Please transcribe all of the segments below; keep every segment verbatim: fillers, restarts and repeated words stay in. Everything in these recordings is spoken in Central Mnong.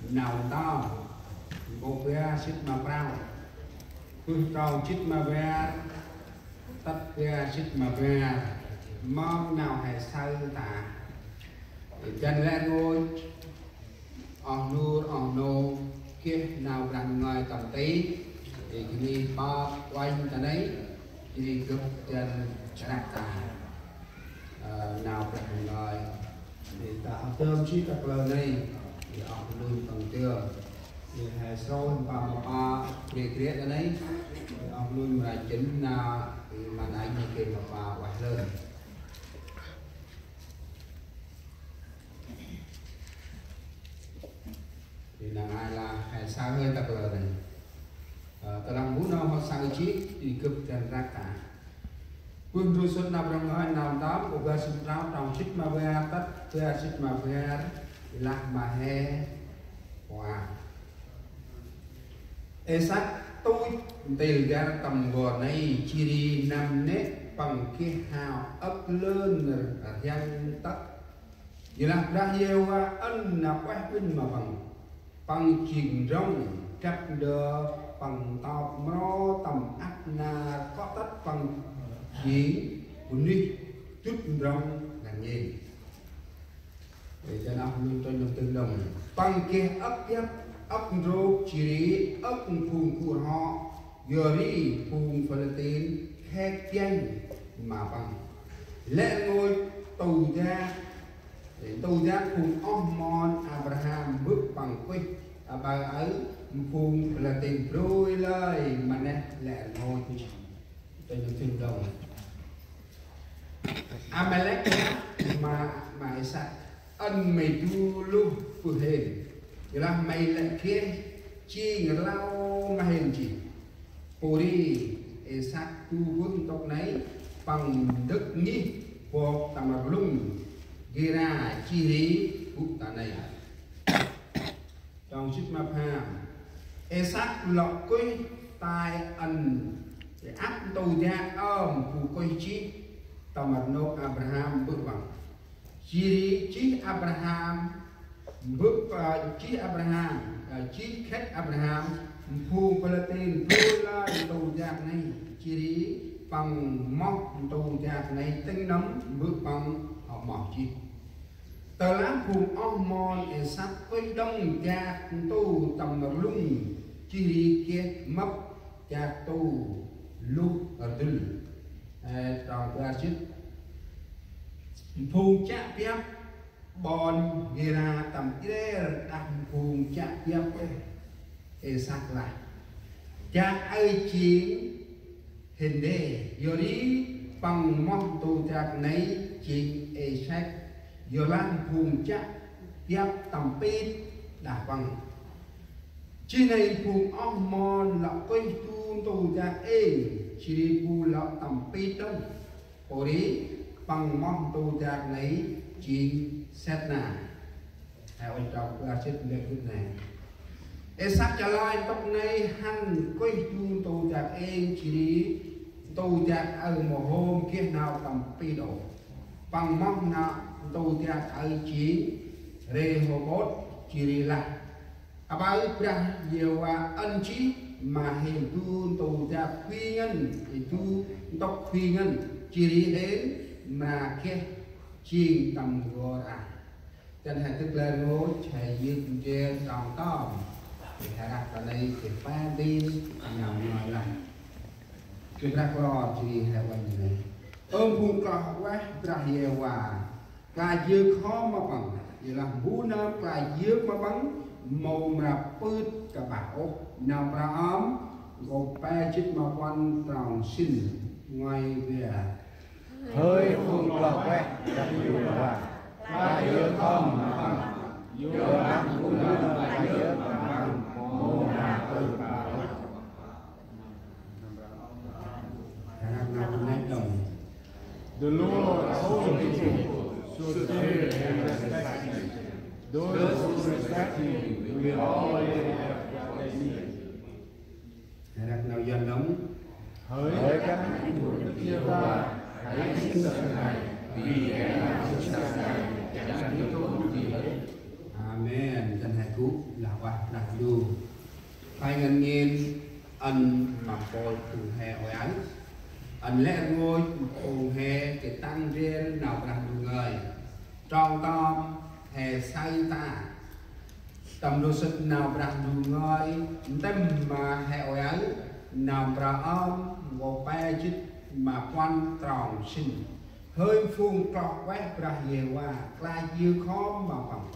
Nau Ntơm, nkô̆ bar jê̆t ma prao, bơh trong jê̆t ma bar tât bar jê̆t ma bar. Mâm nau he saơ ta? Dăn lĕ rngôch oh nur oh nô geh nau Brah Ndu ngơi tâm ti, jêh ri pơk uănh ta nây, jêh ri gâp dăn răk ta. Ơ, nau Brah Ndu ngơi. Jêh ri ta ăp dơm jêh ta kalơ nây, jêh ri oh lun păng dơm. Jêh ri he srôi păng ma pa gre gre ta nây, jêh ri oh lun mra jêng nau, jêh ri ma nai nê geh ma pa ueh lơn. Jêh ri năng ai lah he saơ hơi ta kalơ nây. Ơ, tơ lah mbu nau hŏ saơ jêh, jêh ri gâp dăn răk ta. Bơh ndrôi sŭt nau Brah Ndu ngơi Nau Ntơm, nkô̆ bar jê̆t prao, trong jê̆t ma bar tât bar jê̆t ma bar, lah ma he pua. Isăk tuch ntil gar tâm n'gor nây, jêh ri năm nĕ păng geh hao âk lơn rhiăng tât. Yorlah Brah Yêhôva ăn nau ueh uĭn ma păng. Păng jêng ndrŏng, drăp ndơ păng ntop mro tâm ăp nar kŏ tât păng jêng bunuyh dŭt ndrŏng ngăn ngên. Ê, cho nên lun trôi nông tương đồng. Păng geh âk biăp, âk ndrôk, jêh ri âk phung gŭ rhŏ, yor ri phung Philistin khek pianh ma păng. Lĕ rngôch ntu dak, ê, ntu dak phung oh mon Abraham mbơ̆ păng kuih, aƀaơ aơ phung Philistin brôi lơi ma neh lĕ rngôch. Trôi nông tương đồng. Amalek ma, ma Isăk: Ăn may du luh bơh hên, yorlah may lĕ geh jêng rlau ma hên jêh. Pô ri Isăk du bơh ntŭk nây, păng dâk ngih bok tâm rlŭng Gêra, jêh ri gŭ ta nây. Trong jê̆t ma pham. Isăk lŏ kuih tay ăn ăp ntu dak ơm bu kuih jêh tâm rnôk Abraham mbơ̆ păng. Jêh ri jêh Abraham mbơ̆, ơ, jêh Abraham, ơ, jêh khĕt Abraham, phung Philistin brôi lơi ntu dak nây, jêh ri păng moh ntu dak nây tĭng nâm mbơ̆ păng hŏ moh jêh. Tơ lah phung oh mon Isăk kuih đŏng dak ntu tâm rlŭng, jêh ri geh mâp dak ntu luh rdŭl. Ê, trong bar jê̆t. Phung chiă biăp ƀon Gêra tâm djrel đah phung chiă biăp êh. Isăk lah: Dak aơ jêng hên đê, yor ri păng moh ntu dak nây jêng Êsek, yorlah phung chiă biăp tâm pit đah păng. Jêh nây phung oh mon lŏ kuih du ntu dak êng, jêh ri bu lŏ tâm pit đŏng. Pô ri păng moh ntu dak nây jêng Setna. He uănh trong bar jê̆t lĕ gĭt nây. Isăk chalơi ntŭk nây hăn kuih du ntu dak êng, jêh ri ntu dak aơ mâu hôm geh nau tâm pit đŏng. Păng moh nau ntu dak aơ jêng Rêhôbôt, jêh ri lah: Aƀaơ Brah Yêhôva ăn jêh ma hên du ntu dak huy ngăn, du ntŭk huy ngăn, jêh ri hên mra geh jêng tâm n'gor a. Dăn he dâk lĕ rngôch, he yơk ndrel trong tơm. He răk ta nây, he pơm dĭng, nau ngơi lah. Gâp răk lor, jêh ri he uănh nây: Ơ phung kloh ueh Brah Yêhôva, klach yơk hŏm ma păng, yorlah mbu nơm klach yơk ma păng mâu mra pưt kƀah ôh. Nau Mprơ Ơm, nkô̆ pe jê̆t ma puăn, trong sĭn nguay bar. Hơi phung kloh ueh Brah Yêhôva, klach yơk hŏm ma păng, yorlah mbu nơm klach yơk ma păng mâu mra pưt kƀah ôh. He răk nau knêk đŏng. The Lord's holy people should fear and respect him. Those who respect him will always have what they need. He răk nau Yuăn đŏng. Hỡi các anh hùng Đức Giê-hô-va, hãy kính sợ Ngài, vì kẻ nào kính sợ Ngài chẳng thiếu thốn gì hết. Amen. Dăn he gŭ lah ueh Brah Ndu. Khlay ngăn ngên ăn ma mpôl phung he ôi aơ. Ăn lĕ rngôch phung he geh tăng ndrel nau Brah Ndu ngơi. Trong tâm he saơ ta tâm ndô sĭt nau Brah Ndu ngơi, ntĭm ma he ôi aơ, Nau Mprơ Ơm, nkô̆ pe jĭt ma puăn trong sĭn. Hơi phung kloh ueh Brah Yêhôva, klach yơk khŏm ma Păng.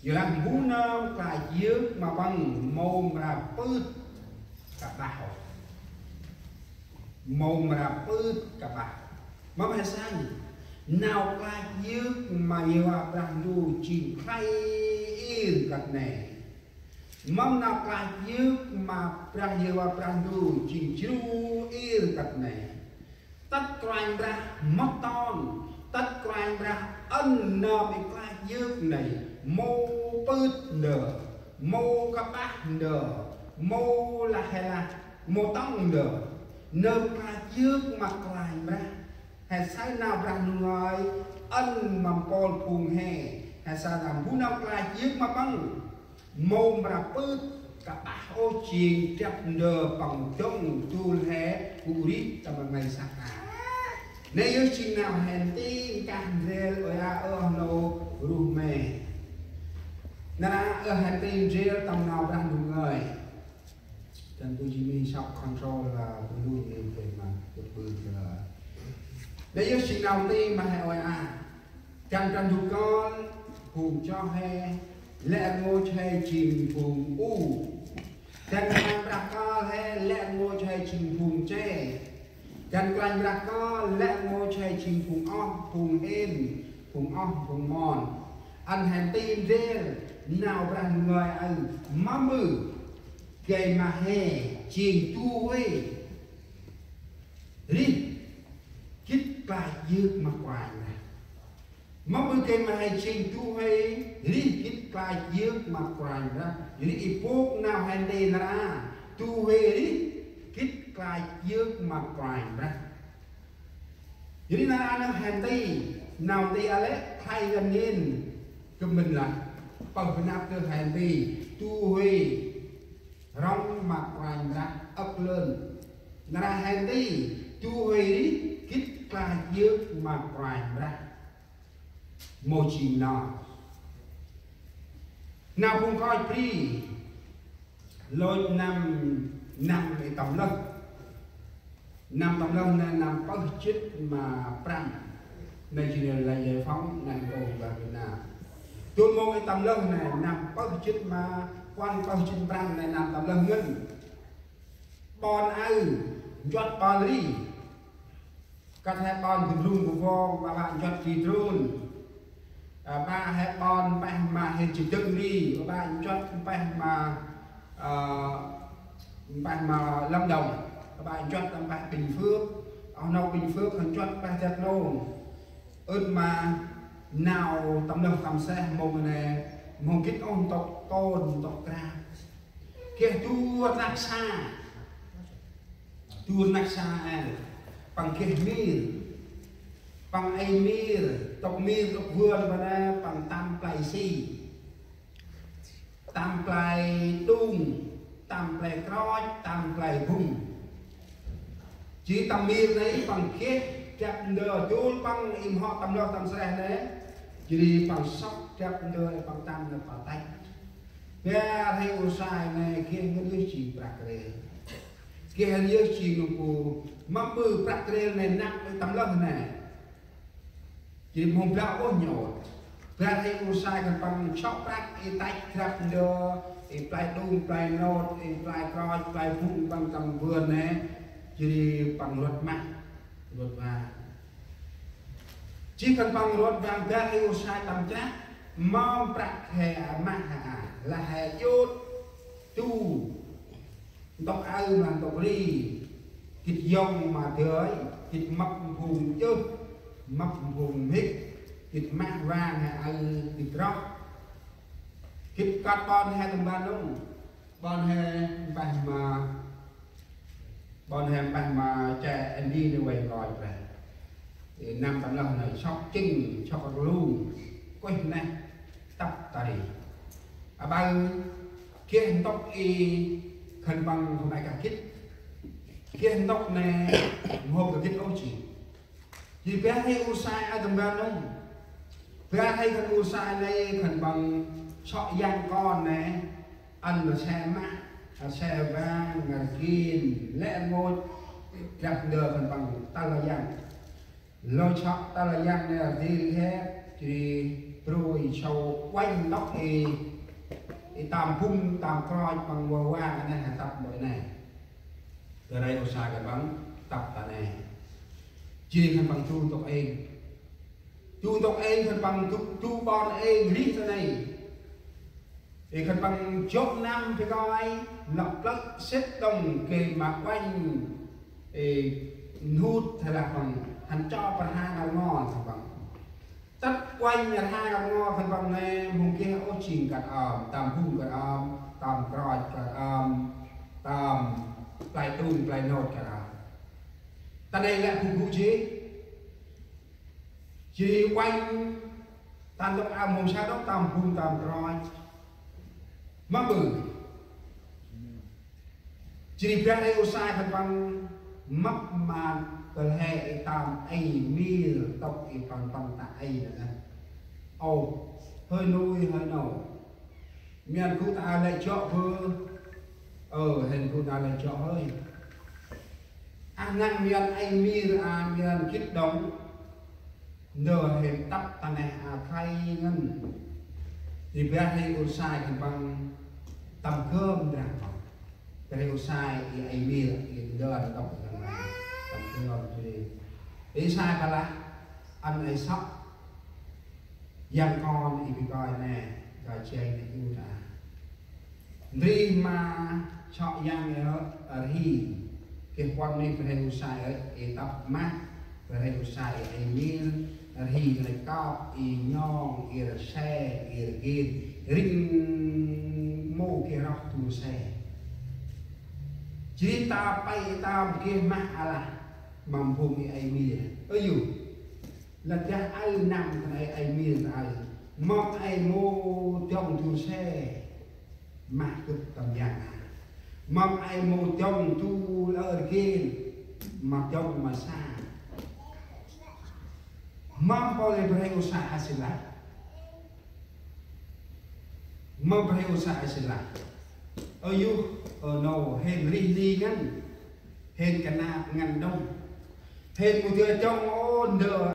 Yorlah mbu nơm klach yơk ma Păng mâu mra pưt kƀah ôh. Mâu mra pưt kƀah. Mâm he saơ nau klach yơk ma Yêhôva Brah Ndu jêng khlay ir kơt nây. Mâm nau klach yơk ma Brah Yêhôva Brah Ndu jêng jru ir kơt nây. Tât Kôranh Brah mât ton, tât Kôranh Brah ăn nơm i klach yơk nây mâu pưt ndơ, mâu kƀah ndơ, mâu lah he lah, mâu tŏng ndơ. Nơm klach yơk ma Kôranh Brah. He saơ nau Brah Ndu ngơi ăn ma mpôl phung he. He saơ nau mbu nơm klach yơk ma Păng mâu mra pưt kƀah ôh, jêng drăp ndơ păng dŏng dôl he gŭ rêh tâm rnglay săk a. Nây yơh jêng nau he nti nkah ndrel ôi a ơ nô ruh me. Nar aơ he nti ndrel tâm nau Brah Ndu ngơi. Dăn bu jêng mi sŏk control, a, bu lu ngên pe ma bơh bơh, a. Nây yơh jêng nau nti ma he ôi a. Dăn Brah Ndu Kon phung chroh he, lĕ rngôch he jêng phung u. Dăn Kôranh Brah Kơl he, lĕ rngôch he jêng phung che. Dăn Kôranh Brah Kơl, lĕ rngôch he jêng phung oh, phung hên, phung oh, phung mon. Ăn he nti ndrel nau Brah Ndu ngơi aơ, mâm ƀư gay ma he jêng du huê rêh gĭt klach yơk ma Kôranh Brah. Mâm ƀư gay ma he jêng du huê rêh gĭt klach yơk ma Kôranh Brah. Yor ri i bôk nau he nti nar aơ, du huê rêh gĭt klach yơk ma Kôranh Brah. Yor ri nar aơ nơh he nti, nau nti a lĕ khlay ngăn ngên, gâp mĭn lah pơh bơh năp dơh he nti du huê rŏng ma Kôranh Brah âk lơn. Nar aơ he nti du huê rêh gĭt klach yơk ma Kôranh Brah. Mâu jêng nau, nau phung koch bri lôch năm, năm i tâm lơh. Năm tâm lơh nây năm pơh jât ma prăm. Nây jêng nây là giải phóng nây, Cộng hòa Việt Nam. Dôl mông i tâm lơh nây năm pơh jât ma, puăn pơh jât prăm nây năm tâm lơh ngăn. Ƀon aơ nchuăt ƀon ri. Kơt he ƀon Dŭm Rŭng Bơ Vong, ƀa ƀă nchuăt Ti Drôn. A, ƀa he ƀon mpeh ma Hên Chi Dâng ri, ƀa ƀă nchuăt mpeh ma, a, mpeh ma Lâm Đồng, ƀa ƀă nchuăt mpeh Bình Phước, oh nô Bình Phước, he nchuăt mpeh Đắk Nông. Ưn ma nau tâm lơh tâm seh mông nê, mông gĭt ôh ntŭk kôn, ntŭk krap. Geh du rnăk sa. Du rnăk sa aơ. Păng geh mir. Păng ê mir, ntŭk mir, ntŭk vườn ma nê, păng tăm play si. Tăm play đung, tăm play kroch, tăm play bŭng. Jêh ri tâm mir nây păng geh drăp ndơ dôl păng i mhŏ tâm lơh tâm seh nê. Jêh ri păng sŏk drăp ndơ păng tăm nê păng tăch. Bar hê ur sai nê geh ngăn yơh jêng prăk rêl. Geh ngăn yơh jêng nơm bu mâm ƀư prăk rêl nê năp i tâm lơh nê. Jêh ri mhông blau ôh nhôt. Bar hê ur sai khân păng sŏk prăk i tăch drăp ndơ, i play đung, play nôt, i play kroch, play bŭng păng tâm vườn nê. Jêh ri păng rvăt mah, rvăt vang. Jêh khân păng rvăt vang bar hê ur sai tâm chrăk, mâm prăk he mah he a, lah he jut, tu. Ntŭk aơ ma ntŭk ri, gĭt yŏng ma dơi, gĭt mâp phung jơh, mâp phung mhĭk, gĭt mah vang he aơ gĭt roh. Gĭt kơt ƀon he tâm ban nŭng, ƀon he mpeh ma, ƀon he mpeh ma che Andy nê vay nkoch brah. Ê, năm tâm lơh nê sŏk chĭng, sŏk rlung, kuih neh, tăp ta ri. Aƀaơ geh ntŭk i khân păng hôm aơ kah gĭt. Geh ntŭk nê, mâu hôm kah gĭt ôh jêh. Jêh ri Brah Huêng Usai aơ tâm ban nơh. Brah Huêng Usai nê khân păng sŏ yang kon nê, ăn rse mă, rse vàng, rgên, lĕ rngôch, drăp ndơ khân păng tâl yang. Lơi sŏ tâl yang nê rdil he, jêh ri brôi sâu uănh ntŭk i, i tam bŭng, tam kroch păng vơ vang nê, he tăp ƀơi nê. Brah Huêng Usai khân păng tăp ta nê. Jêh ri khân păng du ntŭk êng. Du ntŭk êng khân păng du, du ƀon êng rêh ta nê. Ê khân păng jŏ năm bơh kơi, lăp plơ̆ sĭt đŏng gay ma uănh. Ê, nhŭt tha lah păng, hăn cho păng rha ngar ngo khân păng. Tât uănh rha ngar ngo khân păng nê, mông geh ôh jêng kăt ơm, tam bŭng kăt ơm, tam kroch kăt ơm, tam play tung play nôt kăt ơm. Ta nê lĕ bŭng gŭ jêh. Jêh ri uănh ta ntŭk a mông sa đŏk tam bŭng tam kroch. Ma ƀư. Jêh ri Brah Huêng Usai khân păng mâp ma kơl he i tam ê mir tŭk i păng păng ta ê nê nê. Ơ, hơi nuih hơi nô. Mian gŭ ta lĕ jŏ bơ. Ơ, hên gŭ ta lĕ jŏ hơi. A năng mian ê mir a mian gĭt đŏng. Ndơ hên tăp ta neh a khlay ngăn. Ri Brah Huêng Usai khân păng tâm gơm drăng păng. Brah Huêng Usai i ê mir i ndơ a tŭk khân păng. Tâm gơm jêh ri. Ê Usai pă lah ăn ê sŏ. Yang kon i bơh kơi nê, kơi jêng nê u ta. Ndri ma sŏ yang ơ, rhi. Geh puăn nê Brah Huêng Usai ơ, ê tăp mah, Brah Huêng Usai ê mir, rhi nê kơp, i nhông, i rse, i rgên, rĭng mâu geh roh du rse. Jêh ri ta pay ta geh mah alah, mâm phung i ê mir. Ơ yô. Lah dah aơ năm khân ay, ê mir ta aơ. Mâm ê mâu dŏng du rse. Mah gâp tâm yang a. Mâm ê mâu dŏng du lơ rgên. Ma dŏng ma sa. Mâm pô lĕ Brah Huêng Usai a sĭ lah. Mâm Brah Huêng Usai a sĭ lah. Ơ yô, ơ nô, hên rih ni ngăn. Hên kơnap ngăn đŏng. Hên mâu dơi dŏng ôh ndơ